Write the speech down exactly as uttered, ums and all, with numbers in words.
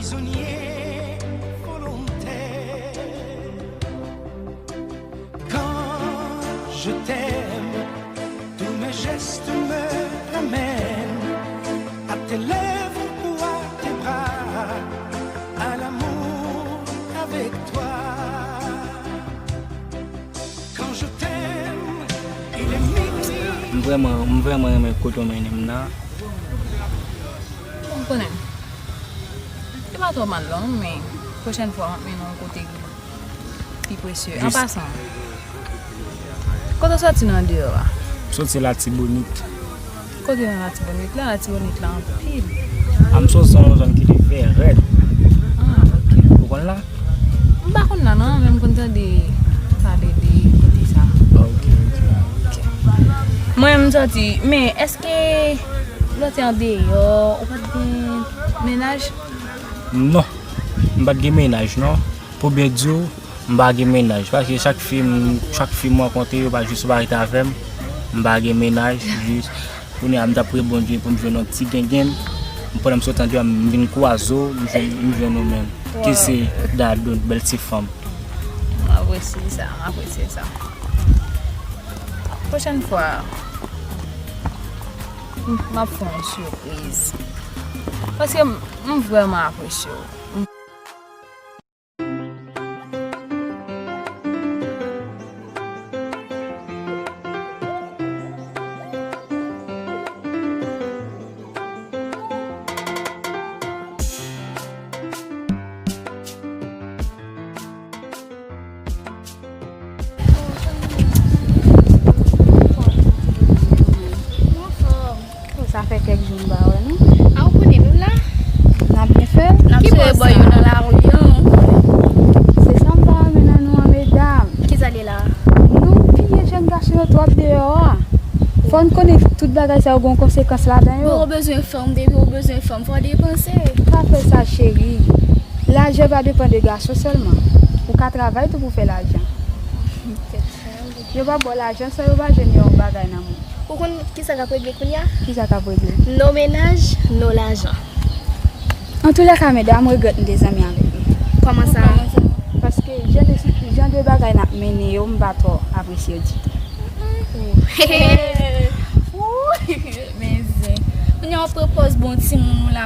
Prisonnier volontaire. Quand je t'aime, tous mes gestes me ramènent à tes lèvres ou à tes bras, à l'amour avec toi. Quand je t'aime, il est minuit. M vrèman, m vrèman renmen kote w mennen m nan. M konnen. Se pa twò mal non, men pwochèn fwa m ap mennen w kote ki pi presye. An pasan, kote w soti nan deyò a? M soti Latibonit. Kote nan Latibonit la? Latibonit la anpil. A, m soti nan yon zòn ki te fè rèd. Ah, ok. Ou konn la? M pa konn la non, men m konn tande pale de kote sa. Ok, ok. Ok. Mwen, m soti, men èske lè w te andeyò, ou pa t gen mennaj? Non, m pa t gen mennaj non. Pou byen di w, m pa gen mennaj. Paske chak fi m, chak fi m rankontre, yo pa jis yo pa rete avè m. M pa gen mennaj, jis kounye a m t ap priye Bondye pou m jwenn yon ti gengenn. Pandan m sot andeyò, m vin kwaze w, m jwenn, m jwenn ou menm. Ki se Dadou, bèl ti fanm. M apresye sa, m apresye sa. Pwochèn fwa, m, m ap fè w yon sipriz. Paske m, m vrèman apresye w. Sa fè kèk jou m pa wè nou. A, ou konnen nou la. N ap byen fè l. N ap sere bò yo nan lari an. Se sa m pa renmen nan nou an, medam. Kisa li la? Nou piye jèn gason yo twòp deyò a. Fò n konnen tout bagay sa yo gen yon konsekans ladan yo. Bon, ou bezwen fanm, depi ou bezwen fanm, fò w depanse. Pa fè sa, cheri. Lajan pa depann de gason sèlman. Ou ka travay tou pou fè lajan. Yo pa ba w lajan san yo pa jwenn yon bagay nan men w. Ou konn kisa k ap regle kounye a? Kisa k ap regle? No mennaj, no lajan. Antoulèka, medam, m regrèt m te zanmi avèk li. Kòman sa? Paske jan de, jan de bagay n ap mennen yo, m pa twò apresye yo ditou. Men zen. Kounye a w ap pran pòz bon timoun ou la.